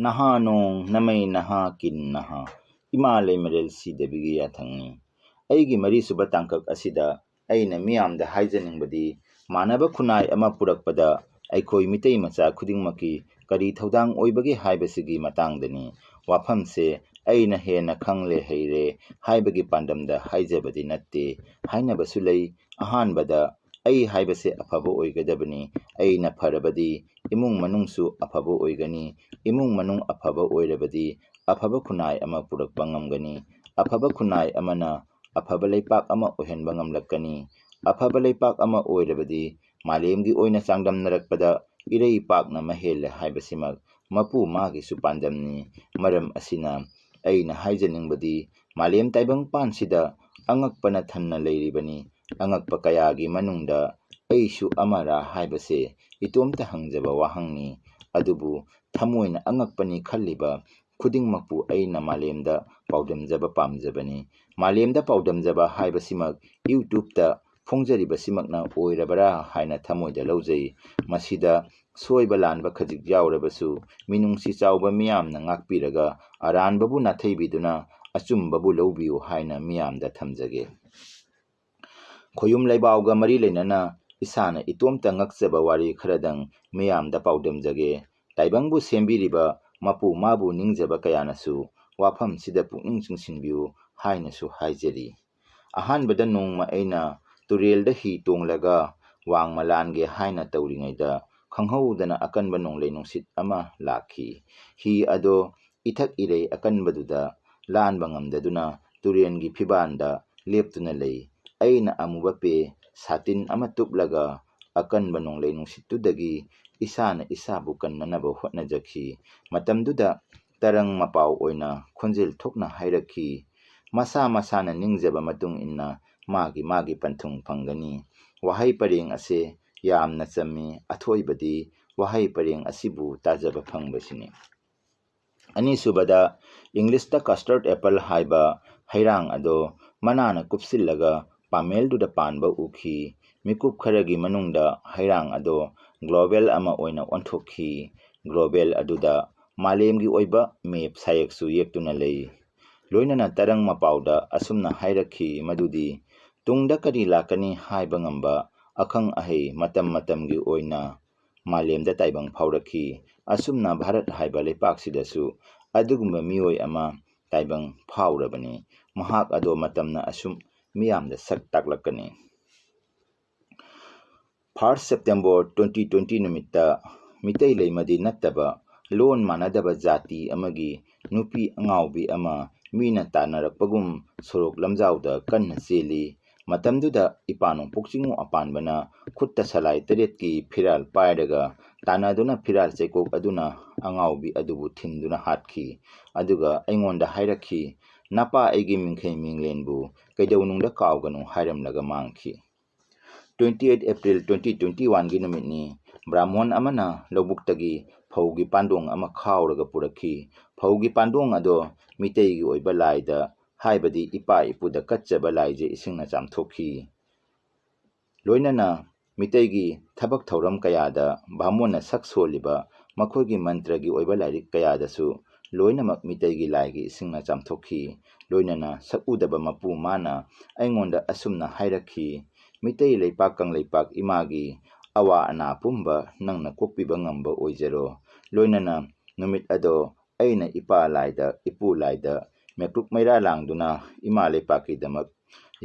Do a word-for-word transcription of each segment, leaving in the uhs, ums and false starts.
ꯅꯍꯥ ꯅꯣꯡ ꯅꯃꯩ ꯅꯍꯥ ꯀꯤꯟ ꯅꯍꯥ, ꯏꯃꯥ ꯂꯩꯃꯔꯦꯜ ꯁꯤꯗꯕꯤꯒꯤ ꯌꯥꯊꯪꯅꯤ꯫ ꯑꯩꯒꯤ ꯃꯔꯤꯁꯨꯕ ꯇꯥꯡꯀꯛ ꯑꯁꯤꯗ ꯑꯩꯅ ꯃꯤꯌꯥꯝꯗ ꯍꯥꯏꯖꯅꯤꯡꯕꯗꯤ, ꯃꯥꯟꯅꯕ ꯈꯨꯟꯅꯥꯏ ꯑꯃ ꯄꯨꯔꯛꯄꯗ ꯑꯩꯈꯣꯏ ꯃꯤꯇꯩ ꯃꯆꯥ ꯈꯨꯗꯤꯡꯃꯛꯀꯤ ꯀꯔꯤ ꯊꯧꯗꯥꯡ ꯑꯣꯏꯕꯒꯦ ꯍꯥꯏꯕꯁꯤꯒꯤ ꯃꯇꯥꯡꯗꯅꯤ꯫ ꯋꯥꯐꯝꯁꯦ ꯑꯩꯅ ꯍꯦꯟꯅ ꯈꯪꯂꯦ ꯍꯩꯔꯦ ꯍꯥꯏꯕꯒꯤ ꯄꯥꯟꯗꯝꯗ ꯍꯥꯏꯖꯕꯗꯤ ꯅꯠꯇꯦ ꯍꯥꯏꯅꯕꯁꯨ ꯂꯩ꯫ ꯑꯍꯥꯟꯕꯗ, ꯑꯩ ꯍꯥꯏꯕꯁꯦ ꯑꯐꯕ ꯑꯣꯏꯒꯗꯕꯅꯤ꯫ ꯑꯩꯅ ꯐꯔꯕꯗꯤ ꯏꯃꯨꯡ ꯃꯅꯨꯡꯁꯨ ꯑꯐꯕ ꯑꯣꯏꯒꯅꯤ꯫ ꯏꯃꯨꯡ ꯃꯅꯨꯡ ꯑꯐꯕ ꯑꯣꯏꯔꯕꯗꯤ ꯑꯐꯕ ꯈꯨꯟꯅꯥꯏ ꯑꯃ ꯄꯨꯔꯛꯄ ꯉꯝꯒꯅꯤ꯫ ꯑꯐꯕ ꯈꯨꯟꯅꯥꯏ ꯑꯃꯅ ꯑꯐꯕ ꯂꯩꯄꯥꯛ ꯑꯃ ꯑꯣꯏꯍꯟꯕ ꯉꯝꯂꯛꯀꯅꯤ꯫ ꯑꯐꯕ ꯂꯩꯄꯥꯛ ꯑꯃ ꯑꯣꯏꯔꯕꯗꯤ ꯃꯥꯂꯦꯝꯒꯤ ꯑꯣꯏꯅ ꯆꯥꯡꯗꯝꯅꯔꯛꯄꯗ ꯏꯔꯩ ꯄꯥꯛꯅ ꯃꯍꯦꯜꯂꯦ ꯍꯥꯏꯕꯁꯤꯃꯛ ꯃꯄꯨ ꯃꯥꯒꯤꯁꯨ ꯄꯥꯟꯗꯝꯅꯤ꯫ ꯃꯔꯝ ꯑꯁꯤꯅ ꯑꯩꯅ ꯍꯥꯏꯖꯅꯤꯡꯕꯗꯤ, ꯃꯥꯂꯦꯝ ꯇꯥꯏꯕꯪꯄꯥꯟꯁꯤꯗ ꯑꯉꯛꯄꯅ ꯊꯟꯅ ꯂꯩꯔꯤꯕꯅꯤ꯫ ꯑꯉꯛꯄ ꯀꯌꯥꯒꯤ ꯃꯅꯨꯡꯗ ꯑꯩꯁꯨ ꯑꯃꯔꯥ ꯍꯥꯏꯕꯁꯦ ꯏꯇꯣꯝꯇ ꯍꯪꯖꯕ ꯋꯥꯍꯪꯅꯤ꯫ ꯑꯗꯨꯕꯨ ꯊꯃꯣꯏꯅ ꯑꯉꯛꯄꯅꯤ ꯈꯜꯂꯤꯕ ꯈꯨꯗꯤꯡꯃꯛꯄꯨ ꯑꯩꯅ ꯃꯥꯂꯦꯝꯗ ꯄꯥꯎꯗꯝꯖꯕ ꯄꯥꯝꯖꯕꯅꯤ꯫ ꯃꯥꯂꯦꯝꯗ ꯄꯥꯎꯗꯝꯖꯕ ꯍꯥꯏꯕꯁꯤꯃꯛ YouTube-ꯇ ꯐꯣꯡꯖꯔꯤꯕꯁꯤꯃꯛꯅ ꯑꯣꯏꯔꯕꯔꯥ ꯍꯥꯏꯅ ꯊꯃꯣꯏꯗ ꯂꯧꯖꯩ꯫ ꯃꯁꯤꯗ ꯁꯣꯏꯕ ꯂꯥꯟꯕ ꯈꯖꯤꯛ ꯌꯥꯎꯔꯕꯁꯨ, ꯃꯤꯅꯨꯡꯁꯤ ꯆꯥꯎꯕ ꯃꯤꯌꯥꯝꯅ ꯉꯥꯛꯄꯤꯔꯒ ꯑꯔꯥꯟꯕꯕꯨ ꯅꯥꯊꯩꯕꯤꯗꯨꯅ ꯑꯆꯨꯝꯕꯕꯨ ꯂꯧꯕꯤꯌꯨ ꯍꯥꯏꯅ ꯃꯤꯌꯥꯝꯗ ꯊꯝꯖꯒꯦ꯫ ꯈꯣꯌꯨꯝ ꯂꯩꯕꯥꯎꯒ ꯃꯔꯤ ꯂꯩꯅꯅ ꯏꯁꯥꯅ ꯏꯇꯣꯝꯇ ꯉꯛꯆꯕ ꯋꯥꯔꯤ ꯈꯔꯗꯪ ꯃꯤꯌꯥꯝꯗ ꯄꯥꯎꯗꯝꯖꯒꯦ꯫ ꯇꯥꯏꯕꯪꯕꯨ ꯁꯦꯝꯕꯤꯔꯤꯕ ꯃꯄꯨ ꯃꯥꯕꯨ ꯅꯤꯡꯖꯕ ꯀꯌꯥꯅꯁꯨ ꯋꯥꯐꯝꯁꯤꯗ ꯄꯨꯛꯅꯤꯡ ꯆꯤꯡꯁꯤꯟꯕꯤꯌꯨ ꯍꯥꯏꯅꯁꯨ ꯍꯥꯏꯖꯔꯤ꯫ ꯑꯍꯥꯟꯕꯗ ꯅꯣꯡꯃ ꯑꯩꯅ ꯇꯨꯔꯦꯜꯗ ꯍꯤ ꯇꯣꯡꯂꯒ ꯋꯥꯡꯃ ꯂꯥꯟꯒꯦ ꯍꯥꯏꯅ ꯇꯧꯔꯤꯉꯩꯗ ꯈꯪꯍꯧꯗꯅ ꯑꯀꯟꯕ ꯅꯣꯡꯂꯩ ꯅꯨꯡꯁꯤꯠ ꯑꯃ ꯂꯥꯛꯈꯤ꯫ ꯍꯤ ꯑꯗꯣ ꯏꯊꯛ ꯏꯔꯩ ꯑꯀꯟꯕꯗꯨꯗ ꯂꯥꯟꯕ ꯉꯝꯗꯗꯨꯅ ꯇꯨꯔꯦꯜꯒꯤ ꯐꯤꯕꯥꯟꯗ ꯂꯦꯞꯇꯨꯅ ꯂꯩ꯫ ꯑꯩꯅ ꯑꯃꯨꯕ ꯄꯦ ꯁꯥꯇꯤꯟ ꯑꯃ ꯇꯨꯞꯂꯒ ꯑꯀꯟꯕ ꯅꯣꯡꯂꯩ ꯅꯨꯡꯁꯤꯠꯇꯨꯗꯒꯤ ꯏꯁꯥꯅ ꯏꯁꯥꯕꯨ ꯀꯟꯅꯅꯕ ꯍꯣꯠꯅꯖꯈꯤ꯫ ꯃꯇꯝꯗꯨꯗ ꯇꯔꯪ ꯃꯄꯥꯎ ꯑꯣꯏꯅ ꯈꯣꯟꯖꯦꯜ ꯊꯣꯛꯅ ꯍꯥꯏꯔꯛꯈꯤ, "ꯃꯁꯥ ꯃꯁꯥꯅ ꯅꯤꯡꯖꯕ ꯃꯇꯨꯡ ꯏꯟꯅ ꯃꯥꯒꯤ ꯃꯥꯒꯤ ꯄꯟꯊꯨꯡ ꯐꯪꯒꯅꯤ"꯫ ꯋꯥꯍꯩ ꯄꯔꯦꯡ ꯑꯁꯦ ꯌꯥꯝꯅ ꯆꯝꯃꯤ꯫ ꯑꯊꯣꯏꯕꯗꯤ ꯋꯥꯍꯩ ꯄꯔꯦꯡ ꯑꯁꯤꯕꯨ ꯇꯥꯖꯕ ꯐꯪꯕꯁꯤꯅꯤ꯫ ꯑꯅꯤꯁꯨꯕꯗ, ꯏꯪꯂꯤꯁꯇ custard apple ꯍꯥꯏꯕ ꯍꯩꯔꯥꯡ ꯑꯗꯣ ꯃꯅꯥꯅ ꯀꯨꯞꯁꯤꯜꯂꯒ ꯄꯥꯃꯦꯜꯗꯨꯗ ꯄꯥꯟꯕ ꯎꯈꯤ꯫ ꯃꯤꯀꯨꯞ ꯈꯔꯒꯤ ꯃꯅꯨꯡꯗ ꯍꯩꯔꯥꯡ ꯑꯗꯣ globule ꯑꯃ ꯑꯣꯏꯅ ꯑꯣꯟꯊꯣꯛꯈꯤ꯫ Globule ꯑꯗꯨꯗ ꯃꯥꯂꯦꯝꯒꯤ ꯑꯣꯏꯕ ꯃꯦꯞ ꯁꯥꯌꯦꯛꯁꯨ ꯌꯦꯛꯇꯨꯅ ꯂꯩ꯫ ꯂꯣꯏꯅꯅ ꯇꯔꯪ ꯃꯄꯥꯎꯗ ꯑꯁꯨꯝꯅ ꯍꯥꯏꯔꯛꯈꯤ ꯃꯗꯨꯗꯤ ꯇꯨꯡꯗ ꯀꯔꯤ ꯂꯥꯛꯀꯅꯤ ꯍꯥꯏꯕ ꯉꯝꯕ ꯑꯈꯪ ꯑꯍꯩ ꯃꯇꯝ ꯃꯇꯝꯒꯤ ꯑꯣꯏꯅ ꯃꯥꯂꯦꯝꯗ ꯇꯥꯏꯕꯪ ꯐꯥꯎꯔꯛꯈꯤ꯫ ꯑꯁꯨꯝꯅ ꯚꯥꯔꯠ ꯍꯥꯏꯕ ꯂꯩꯄꯥꯛꯁꯤꯗꯁꯨ ꯑꯗꯨꯒꯨꯝꯕ ꯃꯤꯑꯣꯏ ꯑꯃ ꯇꯥꯏꯕꯪ ꯐꯥꯎꯔꯕꯅꯤ꯫ ꯃꯍꯥꯛ ꯑꯗꯣ ꯃꯇꯝꯅ ꯑꯁꯨꯝ ꯃꯤꯌꯥꯝꯗ ꯁꯛ ꯇꯥꯛꯂꯛꯀꯅꯤ꯫ First September twenty twenty ꯅꯨꯃꯤꯠꯇ ꯃꯤꯇꯩ ꯂꯩꯃꯗꯤ ꯅꯠꯇꯕ ꯂꯣꯟ ꯃꯥꯟꯅꯗꯕ ꯖꯥꯇꯤ ꯑꯃꯒꯤ ꯅꯨꯄꯤ ꯑꯉꯥꯎꯕꯤ ꯑꯃ ꯃꯤꯅ ꯇꯥꯟꯅꯔꯛꯄꯒꯨꯝ ꯁꯣꯔꯣꯛ ꯂꯝꯖꯥꯎꯗ ꯀꯟꯅ ꯆꯦꯜꯂꯤ꯫ ꯃꯇꯝꯗꯨꯗ ꯏꯄꯥ ꯅꯣꯡꯄꯣꯛ ꯆꯤꯡꯉꯨ ꯑꯄꯥꯟꯕꯅ ꯈꯨꯠꯇ ꯁꯂꯥꯏ ꯇꯔꯦꯠꯀꯤ ꯐꯤꯔꯥꯜ ꯄꯥꯏꯔꯒ ꯇꯥꯟꯅꯗꯨꯅ ꯐꯤꯔꯥꯜ ꯆꯩꯀꯣꯛ ꯑꯗꯨꯅ ꯑꯉꯥꯎꯕꯤ ꯑꯗꯨꯕꯨ ꯊꯤꯟꯗꯨꯅ ꯍꯥꯠꯈꯤ꯫ ꯑꯗꯨꯒ ꯑꯩꯉꯣꯟꯗ ꯍꯥꯏꯔꯛꯈꯤ, "ꯅꯄꯥ ꯑꯩꯒꯤ ꯃꯤꯡꯈꯩ ꯃꯤꯡꯂꯦꯟꯕꯨ ꯀꯩꯗꯧꯅꯨꯡꯗ ꯀꯥꯎꯒꯅꯨ" ꯍꯥꯏꯔꯝꯂꯒ ꯃꯥꯡꯈꯤ꯫ Twenty eight April twenty twenty one ꯒꯤ ꯅꯨꯃꯤꯠꯅꯤ꯫ ꯕ꯭ꯔꯥꯍꯃꯣꯟ ꯑꯃꯅ ꯂꯧꯕꯨꯛꯇꯒꯤ ꯐꯧꯒꯤ ꯄꯥꯟꯗꯣꯡ ꯑꯃ ꯈꯥꯎꯔꯒ ꯄꯨꯔꯛꯈꯤ꯫ ꯐꯧꯒꯤ ꯄꯥꯟꯗꯣꯡ ꯑꯗꯣ ꯃꯤꯇꯩꯒꯤ ꯑꯣꯏꯕ ꯂꯥꯏꯗ, ꯍꯥꯏꯕꯗꯤ ꯏꯄꯥ ꯏꯄꯨꯗ ꯀꯠꯆꯕ ꯂꯥꯏꯖꯦ ꯏꯁꯤꯡꯅ ꯆꯥꯝꯊꯣꯛꯈꯤ꯫ ꯂꯣꯏꯅꯅ ꯃꯤꯇꯩꯒꯤ ꯊꯕꯛ ꯊꯧꯔꯝ ꯀꯌꯥꯗ ꯕꯥꯃꯣꯟꯅ ꯁꯛ ꯁꯣꯜꯂꯤꯕ ꯃꯈꯣꯏꯒꯤ ꯃꯟꯇ꯭ꯔꯒꯤ ꯑꯣꯏꯕ ꯂꯥꯏꯔꯤꯛ ꯀꯌꯥꯗꯁꯨ ꯂꯣꯏꯅꯃꯛ ꯃꯤꯇꯩꯒꯤ ꯂꯥꯏꯒꯤ ꯏꯁꯤꯡꯅ ꯆꯥꯝꯊꯣꯛꯈꯤ꯫ ꯂꯣꯏꯅꯅ ꯁꯛꯎꯗꯕ ꯃꯄꯨ ꯃꯥꯅ ꯑꯩꯉꯣꯟꯗ ꯑꯁꯨꯝꯅ ꯍꯥꯏꯔꯛꯈꯤ, "ꯃꯤꯇꯩ ꯂꯩꯄꯥꯛ ꯀꯪꯂꯩꯄꯥꯛ ꯏꯃꯥꯒꯤ ꯑꯋꯥ ꯑꯅꯥ ꯄꯨꯝꯕ ꯅꯪꯅ ꯀꯣꯛꯄꯤꯕ ꯉꯝꯕ ꯑꯣꯏꯖꯔꯣ꯫" ꯂꯣꯏꯅꯅ ꯅꯨꯃꯤꯠ ꯑꯗꯣ ꯑꯩꯅ ꯏꯄꯥ ꯂꯥꯏꯗ, ꯏꯄꯨ ꯂꯥꯏꯗ ꯃꯩꯀ꯭ꯔꯨꯛ ꯃꯩꯔꯥ ꯂꯥꯡꯗꯨꯅ ꯏꯃꯥ ꯂꯩꯄꯥꯛꯀꯤꯗꯃꯛ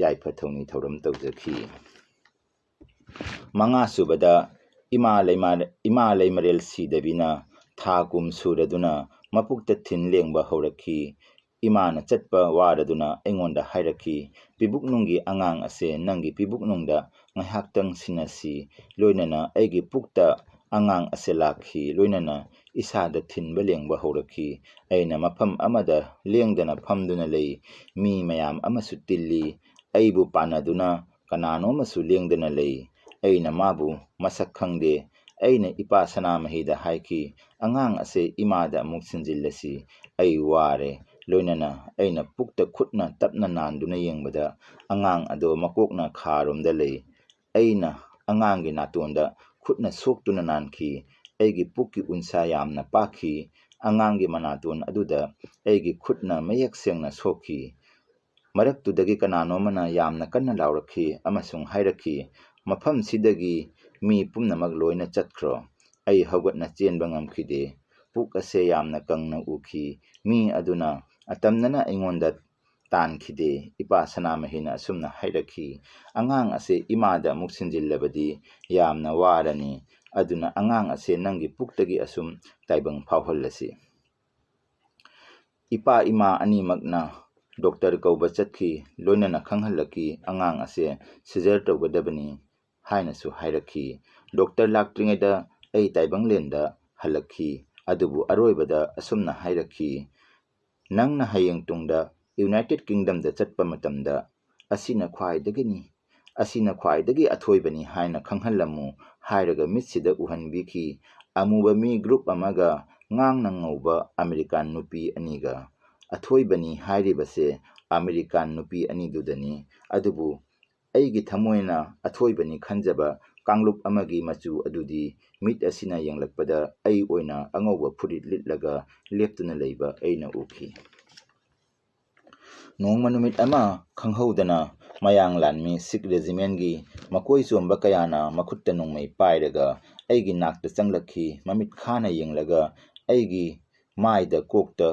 ꯌꯥꯏꯐ ꯊꯧꯅꯤ ꯊꯧꯔꯝ ꯇꯧꯖꯈꯤ꯫ ꯃꯉꯥ ꯁꯨꯕꯗ ꯏꯃꯥ ꯂꯩꯃ-, ꯏꯃꯥ ꯂꯩꯃꯔꯦꯜ ꯁꯤꯗꯕꯤꯅ ꯊꯥ ꯀꯨꯝ ꯁꯨꯔꯗꯨꯅ ꯃꯄꯨꯛꯇ ꯊꯤꯟ ꯂꯦꯡꯕ ꯍꯧꯔꯛꯈꯤ꯫ ꯏꯃꯥꯅ ꯆꯠꯄ ꯋꯥꯔꯗꯨꯅ ꯑꯩꯉꯣꯟꯗ ꯍꯥꯏꯔꯛꯈꯤ, "ꯄꯤꯕꯨꯛꯅꯨꯡꯒꯤ ꯑꯉꯥꯡ ꯑꯁꯦ ꯅꯪꯒꯤ ꯄꯤꯕꯨꯛꯅꯨꯡꯗ ꯉꯥꯏꯍꯥꯛꯇꯪ ꯁꯤꯟꯅꯁꯤ꯫" ꯂꯣꯏꯅꯅ ꯑꯩꯒꯤ ꯄꯨꯛꯇ ꯑꯉꯥꯡ ꯑꯁꯦ ꯂꯥꯛꯈꯤ꯫ ꯂꯣꯏꯅꯅ ꯏꯁꯥꯗ ꯊꯤꯟꯕ ꯂꯦꯡꯕ ꯍꯧꯔꯛꯈꯤ꯫ ꯑꯩꯅ ꯃꯐꯝ ꯑꯃꯗ ꯂꯦꯡꯗꯅ ꯐꯝꯗꯨꯅ ꯂꯩ꯫ ꯃꯤ ꯃꯌꯥꯝ ꯑꯃꯁꯨ ꯇꯤꯜꯂꯤ꯫ ꯑꯩꯕꯨ ꯄꯥꯟꯅꯗꯨꯅ ꯀꯅꯥꯅꯣ ꯑꯃꯁꯨ ꯂꯦꯡꯗꯅ ꯂꯩ꯫ ꯑꯩꯅ ꯃꯥꯕꯨ ꯃꯁꯛ ꯈꯪꯗꯦ꯫ ꯑꯩꯅ ꯏꯄꯥ ꯁꯅꯥꯃꯍꯤꯗ ꯍꯥꯏꯈꯤ, "ꯑꯉꯥꯡ ꯑꯁꯦ ꯏꯃꯥꯗ ꯑꯃꯨꯛ ꯁꯤꯟꯖꯤꯜꯂꯁꯤ꯫ ꯑꯩ ꯋꯥꯔꯦ꯫" ꯂꯣꯏꯅꯅ ꯑꯩꯅ ꯄꯨꯛꯇ ꯈꯨꯠꯅ ꯇꯞꯅ ꯅꯥꯟꯗꯨꯅ ꯌꯦꯡꯕꯗ ꯑꯉꯥꯡ ꯑꯗꯣ ꯃꯀꯣꯛꯅ ꯈꯥꯔꯣꯝꯗ ꯂꯩ꯫ ꯑꯩꯅ ꯑꯉꯥꯡꯒꯤ ꯅꯥꯇꯣꯟꯗ ꯈꯨꯠꯅ ꯁꯣꯛꯇꯨꯅ ꯅꯥꯟꯈꯤ꯫ ꯑꯩꯒꯤ ꯄꯨꯛꯀꯤ ꯎꯟꯁꯥ ꯌꯥꯝꯅ ꯄꯥꯛꯈꯤ꯫ ꯑꯉꯥꯡꯒꯤ ꯃꯅꯥꯇꯣꯟ ꯑꯗꯨꯗ ꯑꯩꯒꯤ ꯈꯨꯠꯅ ꯃꯌꯦꯛ ꯁꯦꯡꯅ ꯁꯣꯛꯈꯤ꯫ ꯃꯔꯛꯇꯨꯗꯒꯤ ꯀꯅꯥꯅꯣꯃꯅ ꯌꯥꯝꯅ ꯀꯟꯅ ꯂꯥꯎꯔꯛꯈꯤ ꯑꯃꯁꯨꯡ ꯍꯥꯏꯔꯛꯈꯤ, "ꯃꯐꯝꯁꯤꯗꯒꯤ ꯃꯤ ꯄꯨꯝꯅꯃꯛ ꯂꯣꯏꯅ ꯆꯠꯈ꯭ꯔꯣ!" ꯑꯩ ꯍꯧꯒꯠꯅ ꯆꯦꯟꯕ ꯉꯝꯈꯤꯗꯦ꯫ ꯄꯨꯛ ꯑꯁꯦ ꯌꯥꯝꯅ ꯀꯪꯅ ꯎꯈꯤ꯫ ꯃꯤ ꯑꯗꯨꯅ ꯑꯇꯝꯅꯅ ꯑꯩꯉꯣꯟꯗ ꯇꯥꯟꯈꯤꯗꯦ꯫ ꯏꯄꯥ ꯁꯅꯥꯃꯍꯤꯅ ꯑꯁꯨꯝꯅ ꯍꯥꯏꯔꯛꯈꯤ, "ꯑꯉꯥꯡ ꯑꯁꯦ ꯏꯃꯥꯗ ꯑꯃꯨꯛ ꯁꯤꯟꯖꯤꯜꯂꯕꯗꯤ ꯌꯥꯝꯅ ꯋꯥꯔꯅꯤ꯫ ꯑꯗꯨꯅ ꯑꯉꯥꯡ ꯑꯁꯦ ꯅꯪꯒꯤ ꯄꯨꯛꯇꯒꯤ ꯑꯁꯨꯝ ꯇꯥꯏꯕꯪ ꯐꯥꯎꯍꯜꯂꯁꯤ꯫" ꯏꯄꯥ ꯏꯃꯥ ꯑꯅꯤꯃꯛꯅ ꯗꯣꯛꯇꯔ ꯀꯧꯕ ꯆꯠꯈꯤ꯫ ꯂꯣꯏꯅꯅ ꯈꯪꯍꯜꯂꯛꯈꯤ, "ꯑꯉꯥꯡ ꯑꯁꯦ ꯁꯤꯖꯔ ꯇꯧꯒꯗꯕꯅꯤ" ꯍꯥꯏꯅꯁꯨ ꯍꯥꯏꯔꯛꯈꯤ꯫ ꯗꯣꯛꯇꯔ ꯂꯥꯛꯇ꯭ꯔꯤꯉꯩꯗ ꯑꯩ ꯇꯥꯏꯕꯪꯂꯦꯟꯗ ꯍꯜꯂꯛꯈꯤ꯫ ꯑꯗꯨꯕꯨ ꯑꯔꯣꯏꯕꯗ ꯑꯁꯨꯝꯅ ꯍꯥꯏꯔꯛꯈꯤ, "ꯅꯪꯅ ꯍꯌꯦꯡ ꯇꯨꯡꯗ ꯌꯨꯅꯥꯏꯇꯦꯗ ꯀꯤꯡꯗꯝꯗ ꯆꯠꯄ ꯃꯇꯝꯗ ꯑꯁꯤꯅ ꯈ꯭ꯋꯥꯏꯗꯒꯤꯅꯤ, ꯑꯁꯤꯅ ꯈ꯭ꯋꯥꯏꯗꯒꯤ ꯑꯊꯣꯏꯕꯅꯤ ꯍꯥꯏꯅ ꯈꯪꯍꯜꯂꯝꯃꯨ" ꯍꯥꯏꯔꯒ ꯃꯤꯠꯁꯤꯗ ꯎꯍꯟꯕꯤꯈꯤ꯫ ꯑꯃꯨꯕ ꯃꯤ ꯒ꯭ꯔꯨꯞ ꯑꯃꯒ ꯉꯥꯡꯅ ꯉꯧꯕ ꯑꯃꯦꯔꯤꯀꯥꯟ ꯅꯨꯄꯤ ꯑꯅꯤꯒ꯫ ꯑꯊꯣꯏꯕꯅꯤ ꯍꯥꯏꯔꯤꯕꯁꯦ ꯑꯃꯦꯔꯤꯀꯥꯟ ꯅꯨꯄꯤ ꯑꯅꯤꯗꯨꯗꯅꯤ꯫ ꯑꯗꯨꯕꯨ ꯑꯩꯒꯤ ꯊꯃꯣꯏꯅ ꯑꯊꯣꯏꯕꯅꯤ ꯈꯟꯖꯕ ꯀꯥꯡꯂꯨꯞ ꯑꯃꯒꯤ ꯃꯆꯨ ꯑꯗꯨꯗꯤ ꯃꯤꯠ ꯑꯁꯤꯅ ꯌꯦꯡꯂꯛꯄꯗ ꯑꯩ ꯑꯣꯏꯅ ꯑꯉꯧꯕ ꯐꯨꯔꯤꯠ ꯂꯤꯠꯂꯒ ꯂꯦꯞꯇꯨꯅ ꯂꯩꯕ ꯑꯩꯅ ꯎꯈꯤ꯫ ꯅꯣꯡꯃ ꯅꯨꯃꯤꯠ ꯑꯃ ꯈꯪꯍꯧꯗꯅ ꯃꯌꯥꯡ ꯂꯥꯟꯃꯤ ꯁꯤꯈ ꯔꯦꯖꯤꯃꯦꯟꯒꯤ ꯃꯀꯣꯏ ꯆꯣꯝꯕ ꯀꯌꯥꯅ ꯃꯈꯨꯠꯇ ꯅꯣꯡꯃꯩ ꯄꯥꯏꯔꯒ ꯑꯩꯒꯤ ꯅꯥꯛꯇ ꯆꯪꯂꯛꯈꯤ꯫ ꯃꯃꯤꯠ ꯈꯥꯅ ꯌꯦꯡꯂꯒ ꯑꯩꯒꯤ ꯃꯥꯏꯗ ꯀꯣꯛꯇ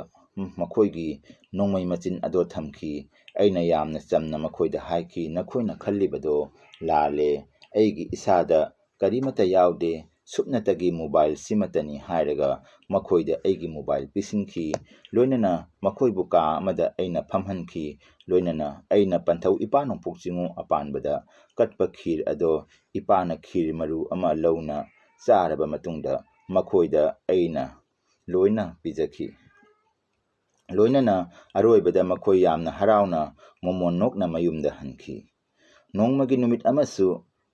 ꯃꯈꯣꯏꯒꯤ ꯅꯣꯡꯃꯩ ꯃꯆꯤꯟ ꯑꯗꯣ ꯊꯝꯈꯤ꯫ ꯑꯩꯅ ꯌꯥꯝꯅ ꯆꯝꯅ ꯃꯈꯣꯏꯗ ꯍꯥꯏꯈꯤ, "ꯅꯈꯣꯏꯅ ꯈꯜꯂꯤꯕꯗꯣ ꯂꯥꯜꯂꯦ꯫ ꯑꯩꯒꯤ ꯏꯁꯥꯗ ꯀꯔꯤꯃꯠꯇ ꯌꯥꯎꯗꯦ, ꯁꯨꯞꯅꯇꯒꯤ ꯃꯣꯕꯥꯏꯜ ꯁꯤꯃꯇꯅꯤ" ꯍꯥꯏꯔꯒ ꯃꯈꯣꯏꯗ ꯑꯩꯒꯤ ꯃꯣꯕꯥꯏꯜ ꯄꯤꯁꯤꯟꯈꯤ꯫ ꯂꯣꯏꯅꯅ ꯃꯈꯣꯏꯕꯨ ꯀꯥ ꯑꯃꯗ ꯑꯩꯅ ꯐꯝꯍꯟꯈꯤ꯫ ꯂꯣꯏꯅꯅ ꯑꯩꯅ ꯄꯟꯊꯧ ꯏꯄꯥ ꯅꯣꯡꯄꯣꯛ ꯆꯤꯡꯉꯨ ꯑꯄꯥꯟꯕꯗ ꯀꯠꯄ ꯈꯤꯔ ꯑꯗꯣ ꯏꯄꯥꯅ ꯈꯤꯔ ꯃꯔꯨ ꯑꯃ ꯂꯧꯅ ꯆꯥꯔꯕ ꯃꯇꯨꯡꯗ ꯃꯈꯣꯏꯗ ꯑꯩꯅ ꯂꯣꯏꯅ ꯄꯤꯖꯈꯤ꯫ ꯂꯣꯏꯅꯅ ꯑꯔꯣꯏꯕꯗ ꯃꯈꯣꯏ ꯌꯥꯝꯅ ꯍꯔꯥꯎꯅ ꯃꯣꯃꯣꯟ ꯅꯣꯛꯅ ꯃꯌꯨꯝꯗ ꯍꯟꯈꯤ꯫ ꯅꯣꯡꯃꯒꯤ ꯅꯨꯃꯤꯠ ꯑꯃꯁꯨ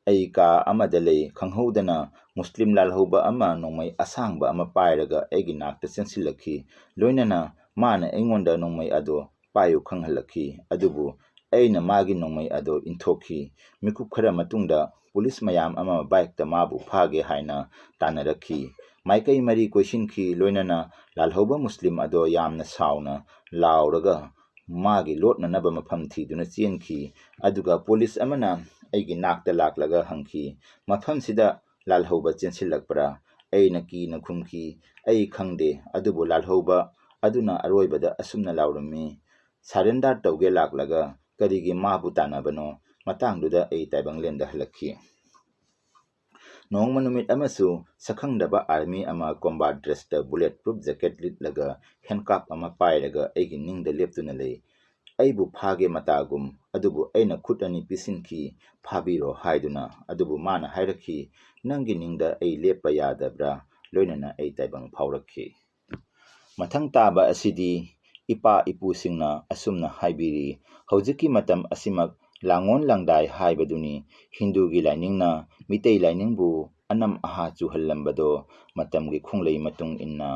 ꯑꯩ ꯀꯥ ꯑꯃꯗ ꯂꯩ꯫ ꯈꯪꯍꯧꯗꯅ ꯃꯨꯁꯂꯤꯝ ꯂꯥꯜꯍꯧꯕ ꯑꯃ ꯅꯣꯡꯃꯩ ꯑꯁꯥꯡꯕ ꯑꯃ ꯄꯥꯏꯔꯒ ꯑꯩꯒꯤ ꯅꯥꯛꯇ ꯆꯦꯟꯁꯤꯜꯂꯛꯈꯤ꯫ ꯂꯣꯏꯅꯅ ꯃꯥꯅ ꯑꯩꯉꯣꯟꯗ ꯅꯣꯡꯃꯩ ꯑꯗꯣ ꯄꯥꯏꯌꯨ ꯈꯪꯍꯜꯂꯛꯈꯤ꯫ ꯑꯗꯨꯕꯨ ꯑꯩꯅ ꯃꯥꯒꯤ ꯅꯣꯡꯃꯩ ꯑꯗꯣ ꯏꯟꯊꯣꯛꯈꯤ꯫ ꯃꯤꯀꯨꯞ ꯈꯔ ꯃꯇꯨꯡꯗ ꯄꯨꯂꯤꯁ ꯃꯌꯥꯝ ꯑꯃ ꯕꯥꯏꯛꯇ ꯃꯥꯕꯨ ꯐꯥꯒꯦ ꯍꯥꯏꯅ ꯇꯥꯟꯅꯔꯛꯈꯤ꯫ ꯃꯥꯏꯀꯩ ꯃꯔꯤ ꯀꯣꯏꯁꯤꯟꯈꯤ꯫ ꯂꯣꯏꯅꯅ ꯂꯥꯜꯍꯧꯕ ꯃꯨꯁꯂꯤꯝ ꯑꯗꯣ ꯌꯥꯝꯅ ꯁꯥꯎꯅ ꯂꯥꯎꯔꯒ ꯃꯥꯒꯤ ꯂꯣꯠꯅꯅꯕ ꯃꯐꯝ ꯊꯤꯗꯨꯅ ꯆꯦꯟꯈꯤ꯫ ꯑꯗꯨꯒ ꯄꯨꯂꯤꯁ ꯑꯃꯅ ꯑꯩꯒꯤ ꯅꯥꯛꯇ ꯂꯥꯛꯂꯒ ꯍꯪꯈꯤ, "ꯃꯐꯝꯁꯤꯗ ꯂꯥꯜꯍꯧꯕ ꯆꯦꯟꯁꯤꯜꯂꯛꯄ꯭ꯔꯥ?" ꯑꯩꯅ ꯀꯤꯅ ꯈꯨꯝꯈꯤ, "ꯑꯩ ꯈꯪꯗꯦ, ꯑꯗꯨꯕꯨ ꯂꯥꯜꯍꯧꯕ ꯑꯗꯨꯅ ꯑꯔꯣꯏꯕꯗ ꯑꯁꯨꯝꯅ ꯂꯥꯎꯔꯝꯃꯤ, 'Surrender ꯇꯧꯒꯦ ꯂꯥꯛꯂꯒ ꯀꯔꯤꯒꯤ ꯃꯥꯕꯨ ꯇꯥꯟꯅꯕꯅꯣ?' ꯃꯇꯥꯡꯗꯨꯗ ꯑꯩ ꯇꯥꯏꯕꯪꯂꯦꯟꯗ ꯍꯜꯂꯛꯈꯤ꯫ ꯅꯣꯡꯃ ꯅꯨꯃꯤꯠ ꯑꯃꯁꯨ ꯁꯛꯈꯪꯗꯕ army ꯑꯃ combat dressꯇ bullet proof jacket ꯂꯤꯠꯂꯒ handcuff ꯑꯃ ꯄꯥꯏꯔꯒ ꯑꯩꯒꯤ ꯅꯤꯡꯗ ꯂꯦꯞꯇꯨꯅ ꯂꯩ꯫ ꯑꯩꯕꯨ ꯐꯥꯒꯦ ꯃꯇꯥꯒꯨꯝ, ꯑꯗꯨꯕꯨ ꯑꯩꯅ ꯈꯨꯠ ꯑꯅꯤ ꯄꯤꯁꯤꯟꯈꯤ, "ꯐꯥꯕꯤꯔꯣ" ꯍꯥꯏꯗꯨꯅ꯫ ꯑꯗꯨꯕꯨ ꯃꯥꯅ ꯍꯥꯏꯔꯛꯈꯤ, "ꯅꯪꯒꯤ ꯅꯤꯡꯗ ꯑꯩ ꯂꯦꯞꯄ ꯌꯥꯗꯕ꯭ꯔꯥ?" ꯂꯣꯏꯅꯅ ꯑꯩ ꯇꯥꯏꯕꯪ ꯐꯥꯎꯔꯛꯈꯤ꯫ ꯃꯊꯪ ꯇꯥꯕ ꯑꯁꯤꯗꯤ ꯏꯄꯥ ꯏꯄꯨꯁꯤꯡꯅ ꯑꯁꯨꯝꯅ ꯍꯥꯏꯕꯤꯔꯤ, ꯍꯧꯖꯤꯛꯀꯤ ꯃꯇꯝ ꯑꯁꯤꯃꯛ ꯂꯥꯡꯑꯣꯟ ꯂꯥꯡꯗꯥꯏ ꯍꯥꯏꯕꯗꯨꯅꯤ꯫ ꯍꯤꯟꯗꯨꯒꯤ ꯂꯥꯏꯅꯤꯡꯅ ꯃꯤꯇꯩ ꯂꯥꯏꯅꯤꯡꯕꯨ ꯑꯅꯝ ꯑꯍꯥ ꯆꯨꯍꯜꯂꯝꯕꯗꯣ ꯃꯇꯝꯒꯤ ꯈꯣꯡꯂꯩ ꯃꯇꯨꯡ ꯏꯟꯅ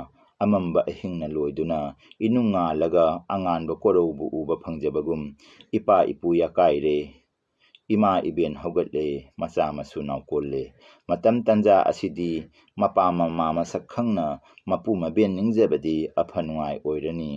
ꯑꯃꯝꯕ ꯑꯍꯤꯡꯅ ꯂꯣꯏꯗꯨꯅ ꯏꯅꯨꯡ ꯉꯥꯜꯂꯒ ꯑꯉꯥꯟꯕ ꯀꯣꯔꯧꯕꯨ ꯎꯕ ꯐꯪꯖꯕꯒꯨꯝ ꯏꯄꯥ ꯏꯄꯨ ꯌꯥꯀꯥꯏꯔꯦ, ꯏꯃꯥ ꯏꯕꯦꯟ ꯍꯧꯒꯠꯂꯦ, ꯃꯆꯥ ꯃꯁꯨ ꯅꯥꯎꯀꯣꯜꯂꯦ꯫ ꯃꯇꯝ ꯇꯟꯖꯥ ꯑꯁꯤꯗꯤ ꯃꯄꯥ ꯃꯃꯥ ꯃꯁꯛ ꯈꯪꯅ ꯃꯄꯨ ꯃꯕꯦꯟ ꯅꯤꯡꯖꯕꯗꯤ ꯑꯐ ꯅꯨꯡꯉꯥꯏ ꯑꯣꯏꯔꯅꯤ꯫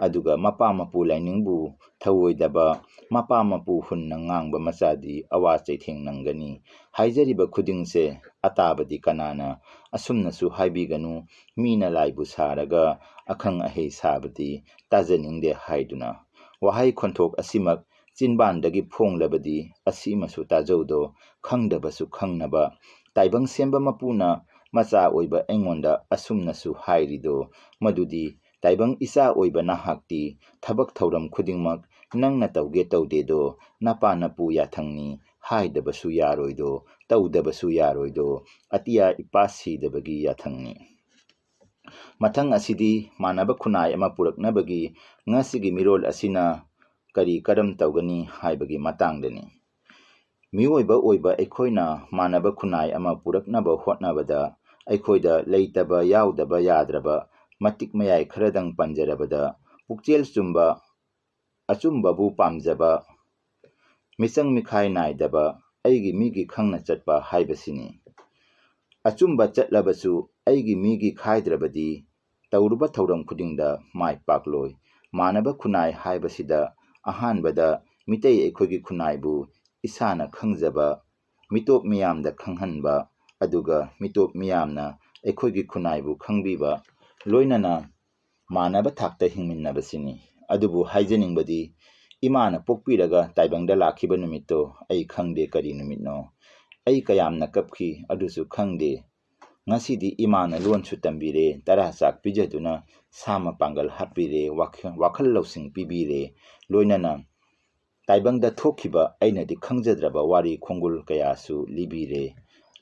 ꯑꯗꯨꯒ ꯃꯄꯥ ꯃꯄꯨ ꯂꯥꯏꯅꯤꯡꯕꯨ ꯊꯧꯑꯣꯏꯗꯕ, ꯃꯄꯥ ꯃꯄꯨ ꯍꯨꯟꯅ ꯉꯥꯡꯕ ꯃꯆꯥꯗꯤ ꯑꯋꯥ ꯆꯩꯊꯦꯡ ꯅꯪꯒꯅꯤ꯫ ꯍꯥꯏꯖꯔꯤꯕ ꯈꯨꯗꯤꯡꯁꯦ ꯑꯇꯥꯕꯗꯤ ꯀꯅꯥꯅ ꯑꯁꯨꯝꯅꯁꯨ ꯍꯥꯏꯕꯤꯒꯅꯨ, ꯃꯤꯅ ꯂꯥꯏꯕꯨ ꯁꯥꯔꯒ ꯑꯈꯪ ꯑꯍꯩ ꯁꯥꯕꯗꯤ ꯇꯥꯖꯅꯤꯡꯗꯦ ꯍꯥꯏꯗꯨꯅ꯫ ꯋꯥꯍꯩ ꯈꯣꯟꯊꯣꯛ ꯑꯁꯤꯃꯛ ꯆꯤꯟꯕꯥꯟꯗꯒꯤ ꯐꯣꯡꯂꯕꯗꯤ ꯑꯁꯤꯃꯁꯨ ꯇꯥꯖꯧꯗꯣ, ꯈꯪꯗꯕꯁꯨ ꯈꯪꯅꯕ꯫ ꯇꯥꯏꯕꯪ ꯁꯦꯝꯕ ꯃꯄꯨꯅ ꯃꯆꯥ ꯑꯣꯏꯕ ꯑꯩꯉꯣꯟꯗ ꯑꯁꯨꯝꯅꯁꯨ ꯍꯥꯏꯔꯤꯗꯣ, ꯃꯗꯨꯗꯤ ꯇꯥꯏꯕꯪ ꯏꯆꯥ ꯑꯣꯏꯕ ꯅꯍꯥꯛꯇꯤ ꯊꯕꯛ ꯊꯧꯔꯝ ꯈꯨꯗꯤꯡꯃꯛ ꯅꯪꯅ ꯇꯧꯒꯦ ꯇꯧꯗꯦꯗꯣ ꯅꯄꯥ ꯅꯄꯨ ꯌꯥꯊꯪꯅꯤ, ꯍꯥꯏꯗꯕꯁꯨ ꯌꯥꯔꯣꯏꯗꯣ, ꯇꯧꯗꯕꯁꯨ ꯌꯥꯔꯣꯏꯗꯣ, ꯑꯇꯤꯌꯥ ꯏꯄꯥ ꯁꯤꯗꯕꯒꯤ ꯌꯥꯊꯪꯅꯤ꯫ ꯃꯊꯪ ꯑꯁꯤꯗꯤ ꯃꯥꯟꯅꯕ ꯈꯨꯟꯅꯥꯏ ꯑꯃ ꯄꯨꯔꯛꯅꯕꯒꯤ ꯉꯁꯤꯒꯤ ꯃꯤꯔꯣꯜ ꯑꯁꯤꯅ ꯀꯔꯤ ꯀꯔꯝ ꯇꯧꯒꯅꯤ ꯍꯥꯏꯕꯒꯤ ꯃꯇꯥꯡꯗꯅꯤ꯫ ꯃꯤꯑꯣꯏꯕ ꯑꯣꯏꯕ ꯑꯩꯈꯣꯏꯅ ꯃꯥꯟꯅꯕ ꯈꯨꯟꯅꯥꯏ ꯑꯃ ꯄꯨꯔꯛꯅꯕ ꯍꯣꯠꯅꯕꯗ ꯑꯩꯈꯣꯏꯗ ꯂꯩꯇꯕ ꯌꯥꯎꯗꯕ ꯌꯥꯗ꯭ꯔꯕ ꯃꯇꯤꯛ ꯃꯌꯥꯏ ꯈꯔꯗꯪ ꯄꯟꯖꯔꯕꯗ, ꯄꯨꯛꯆꯦꯜ ꯆꯨꯝꯕ, ꯑꯆꯨꯝꯕꯕꯨ ꯄꯥꯝꯖꯕ, ꯃꯤꯆꯪ ꯃꯤꯈꯥꯏ ꯅꯥꯏꯗꯕ, ꯑꯩꯒꯤ ꯃꯤꯒꯤ ꯈꯪꯅ ꯆꯠꯄ ꯍꯥꯏꯕꯁꯤꯅꯤ꯫ ꯑꯆꯨꯝꯕ ꯆꯠꯂꯕꯁꯨ ꯑꯩꯒꯤ ꯃꯤꯒꯤ ꯈꯥꯏꯗ꯭ꯔꯕꯗꯤ ꯇꯧꯔꯨꯕ ꯊꯧꯔꯝ ꯈꯨꯗꯤꯡꯗ ꯃꯥꯏ ꯄꯥꯛꯂꯣꯏ꯫ ꯃꯥꯟꯅꯕ ꯈꯨꯟꯅꯥꯏ ꯍꯥꯏꯕꯁꯤꯗ ꯑꯍꯥꯟꯕꯗ ꯃꯤꯇꯩ ꯑꯩꯈꯣꯏꯒꯤ ꯈꯨꯟꯅꯥꯏꯕꯨ ꯏꯁꯥꯅ ꯈꯪꯖꯕ, ꯃꯤꯇꯣꯞ ꯃꯤꯌꯥꯝꯗ ꯈꯪꯍꯟꯕ, ꯑꯗꯨꯒ ꯃꯤꯇꯣꯞ ꯃꯤꯌꯥꯝꯅ ꯑꯩꯈꯣꯏꯒꯤ ꯈꯨꯟꯅꯥꯏꯕꯨ ꯈꯪꯕꯤꯕ, ꯂꯣꯏꯅꯅ ꯃꯥꯟꯅꯕ ꯊꯥꯛꯇ ꯍꯤꯡꯃꯤꯟꯅꯕꯁꯤꯅꯤ꯫ ꯑꯗꯨꯕꯨ ꯍꯥꯏꯖꯅꯤꯡꯕꯗꯤ, ꯏꯃꯥꯅ ꯄꯣꯛꯄꯤꯔꯒ ꯇꯥꯏꯕꯪꯗ ꯂꯥꯛꯈꯤꯕ ꯅꯨꯃꯤꯠꯇꯣ ꯑꯩ ꯈꯪꯗꯦ ꯀꯔꯤ ꯅꯨꯃꯤꯠꯅꯣ꯫ ꯑꯩ ꯀꯌꯥꯝꯅ ꯀꯞꯈꯤ ꯑꯗꯨꯁꯨ ꯈꯪꯗꯦ꯫ ꯉꯁꯤꯗꯤ ꯏꯃꯥꯅ ꯂꯣꯟꯁꯨ ꯇꯝꯕꯤꯔꯦ, ꯇꯔꯥ ꯆꯥꯛ ꯄꯤꯖꯗꯨꯅ ꯁꯥ ꯃꯄꯥꯡꯒꯜ ꯍꯥꯞꯄꯤꯔꯦ, ꯋꯥꯈ-, ꯋꯥꯈꯜ ꯂꯧꯁꯤꯡ ꯄꯤꯕꯤꯔꯦ, ꯂꯣꯏꯅꯅ ꯇꯥꯏꯕꯪꯗ ꯊꯣꯛꯈꯤꯕ ꯑꯩꯅꯗꯤ ꯈꯪꯖꯗ꯭ꯔꯕ ꯋꯥꯔꯤ ꯈꯣꯡꯒꯨꯜ ꯀꯌꯥꯁꯨ ꯂꯤꯕꯤꯔꯦ꯫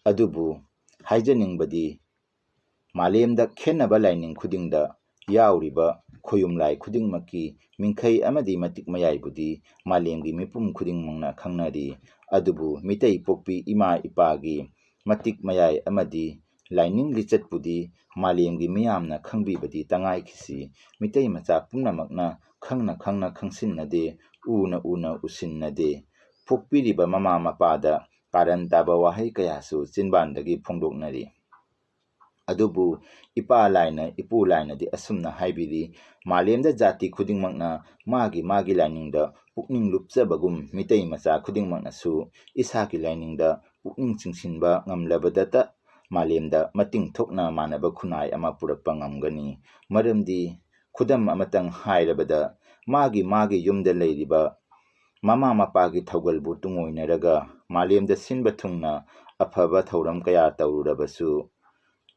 ꯑꯗꯨꯕꯨ ꯍꯥꯏꯖꯅꯤꯡꯕꯗꯤ, ꯃꯥꯂꯦꯝꯗ ꯈꯦꯠꯅꯕ ꯂꯥꯏꯅꯤꯡ ꯈꯨꯗꯤꯡꯗ ꯌꯥꯎꯔꯤꯕ ꯈꯣꯌꯨꯝ ꯂꯥꯏ ꯈꯨꯗꯤꯡꯃꯛꯀꯤ ꯃꯤꯡꯈꯩ ꯑꯃꯗꯤ ꯃꯇꯤꯛ ꯃꯌꯥꯏꯕꯨꯗꯤ ꯃꯥꯂꯦꯝꯒꯤ ꯃꯤꯄꯨꯝ ꯈꯨꯗꯤꯡꯃꯛꯅ ꯈꯪꯅꯔꯤ꯫ ꯑꯗꯨꯕꯨ ꯃꯤꯇꯩ ꯄꯣꯛꯄꯤ ꯏꯃꯥ ꯏꯄꯥꯒꯤ ꯃꯇꯤꯛ ꯃꯌꯥꯏ ꯑꯃꯗꯤ ꯂꯥꯏꯅꯤꯡ ꯂꯤꯆꯠꯄꯨꯗꯤ ꯃꯥꯂꯦꯝꯒꯤ ꯃꯤꯌꯥꯝꯅ ꯈꯪꯕꯤꯕꯗꯤ ꯇꯉꯥꯏꯈꯤꯁꯤ꯫ ꯃꯤꯇꯩ ꯃꯆꯥ ꯄꯨꯝꯅꯃꯛꯅ ꯈꯪꯅ ꯈꯪꯅ ꯈꯪꯁꯤꯟꯅꯗꯦ, ꯎꯅ ꯎꯅ ꯎꯁꯤꯟꯅꯗꯦ꯫ ꯄꯣꯛꯄꯤꯔꯤꯕ ꯃꯃꯥ ꯃꯄꯥꯗ ꯀꯥꯔꯟ ꯇꯥꯕ ꯋꯥꯍꯩ ꯀꯌꯥꯁꯨ ꯆꯤꯟꯕꯥꯟꯗꯒꯤ ꯐꯣꯡꯗꯣꯛꯅꯔꯤ꯫ ꯑꯗꯨꯕꯨ ꯏꯄꯥ ꯂꯥꯏꯅ, ꯏꯄꯨ ꯂꯥꯏꯅꯗꯤ ꯑꯁꯨꯝꯅ ꯍꯥꯏꯕꯤꯔꯤ, ꯃꯥꯂꯦꯝꯗ ꯖꯥꯇꯤ ꯈꯨꯗꯤꯡꯃꯛꯅ ꯃꯥꯒꯤ ꯃꯥꯒꯤ ꯂꯥꯏꯅꯤꯡꯗ ꯄꯨꯛꯅꯤꯡ ꯂꯨꯞꯆꯕꯒꯨꯝ, ꯃꯤꯇꯩ ꯃꯆꯥ ꯈꯨꯗꯤꯡꯃꯛꯅꯁꯨ ꯏꯁꯥꯒꯤ ꯂꯥꯏꯅꯤꯡꯗ ꯄꯨꯛꯅꯤꯡ ꯆꯤꯡꯁꯤꯟꯕ ꯉꯝꯂꯕꯗꯇ ꯃꯥꯂꯦꯝꯗ ꯃꯇꯤꯡ ꯊꯣꯛꯅ ꯃꯥꯟꯅꯕ ꯈꯨꯟꯅꯥꯏ ꯑꯃ ꯄꯨꯔꯛꯄ ꯉꯝꯒꯅꯤ꯫ ꯃꯔꯝꯗꯤ ꯈꯨꯗꯝ ꯑꯃꯇꯪ ꯍꯥꯏꯔꯕꯗ, ꯃꯥꯒꯤ ꯃꯥꯒꯤ ꯌꯨꯝꯗ ꯂꯩꯔꯤꯕ ꯃꯃꯥ ꯃꯄꯥꯒꯤ ꯊꯧꯒꯜꯕꯨ ꯇꯨꯡꯑꯣꯏꯅꯔꯒ ꯃꯥꯂꯦꯝꯗ ꯁꯤꯟꯕ ꯊꯨꯡꯅ ꯑꯐꯕ ꯊꯧꯔꯝ ꯀꯌꯥ ꯇꯧꯔꯨꯔꯕꯁꯨ,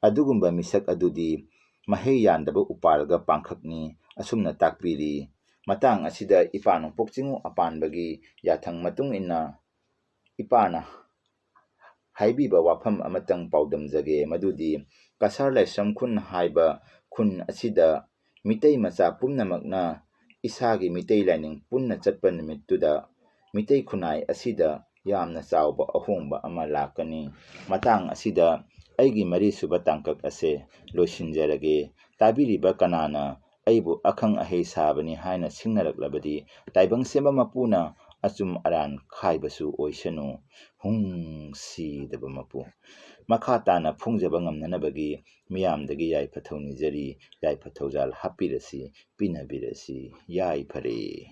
ꯑꯗꯨꯒꯨꯝꯕ ꯃꯤꯁꯛ ꯑꯗꯨꯗꯤ ꯃꯍꯩ ꯌꯥꯟꯗꯕ ꯎꯄꯥꯜꯒ ꯄꯥꯡꯈꯛꯅꯤ꯫ ꯑꯁꯨꯝꯅ ꯇꯥꯛꯄꯤꯔꯤ꯫ ꯃꯇꯥꯡ ꯑꯁꯤꯗ ꯏꯄꯥ ꯅꯣꯡꯄꯣꯛ ꯆꯤꯡꯉꯨ ꯑꯄꯥꯟꯕꯒꯤ ꯌꯥꯊꯪ ꯃꯇꯨꯡ ꯏꯟꯅ ꯏꯄꯥꯅ ꯍꯥꯏꯕꯤꯕ ꯋꯥꯐꯝ ꯑꯃꯇꯪ ꯄꯥꯎꯗꯝꯖꯒꯦ, ꯃꯗꯨꯗꯤ ꯀꯁꯥꯔ ꯂꯥꯏꯁ꯭ꯔꯝ ꯈꯨꯟ ꯍꯥꯏꯕ ꯈꯨꯟ ꯑꯁꯤꯗ ꯃꯤꯇꯩ ꯃꯆꯥ ꯄꯨꯝꯅꯃꯛꯅ ꯏꯁꯥꯒꯤ ꯃꯤꯇꯩ ꯂꯥꯏꯅꯤꯡ ꯄꯨꯟꯅ ꯆꯠꯄ ꯅꯨꯃꯤꯠꯇꯨꯗ ꯃꯤꯇꯩ ꯈꯨꯟꯅꯥꯏ ꯑꯁꯤꯗ ꯌꯥꯝꯅ ꯆꯥꯎꯕ ꯑꯍꯣꯡꯕ ꯑꯃ ꯂꯥꯛꯀꯅꯤ꯫ ꯃꯇꯥꯡ ꯑꯁꯤꯗ ꯑꯩꯒꯤ ꯃꯔꯤꯁꯨꯕ ꯇꯥꯡꯀꯛ ꯑꯁꯦ ꯂꯣꯏꯁꯤꯟꯖꯔꯒꯦ꯫ ꯇꯥꯕꯤꯔꯤꯕ ꯀꯅꯥꯅ ꯑꯩꯕꯨ ꯑꯈꯪ ꯑꯍꯩ ꯁꯥꯕꯅꯤ ꯍꯥꯏꯅ ꯁꯤꯡꯅꯔꯛꯂꯕꯗꯤ, ꯇꯥꯏꯕꯪ ꯁꯦꯝꯕ ꯃꯄꯨꯅ ꯑꯆꯨꯝ ꯑꯔꯥꯟ ꯈꯥꯏꯕꯁꯨ ꯑꯣꯏꯁꯅꯨ꯫ ꯍꯨꯡ ꯁꯤꯗꯕ ꯃꯄꯨ꯫ ꯃꯈꯥ ꯇꯥꯅ ꯐꯣꯡꯖꯕ ꯉꯝꯅꯅꯕꯒꯤ ꯃꯤꯌꯥꯝꯗꯒꯤ ꯌꯥꯏꯐ ꯊꯧꯅꯤꯖꯔꯤ꯫ ꯌꯥꯏꯐ ꯊꯧꯖꯥꯜ ꯍꯥꯞꯄꯤꯔꯁꯤ, ꯄꯤꯅꯕꯤꯔꯁꯤ꯫ ꯌꯥꯏꯐꯔꯦ꯫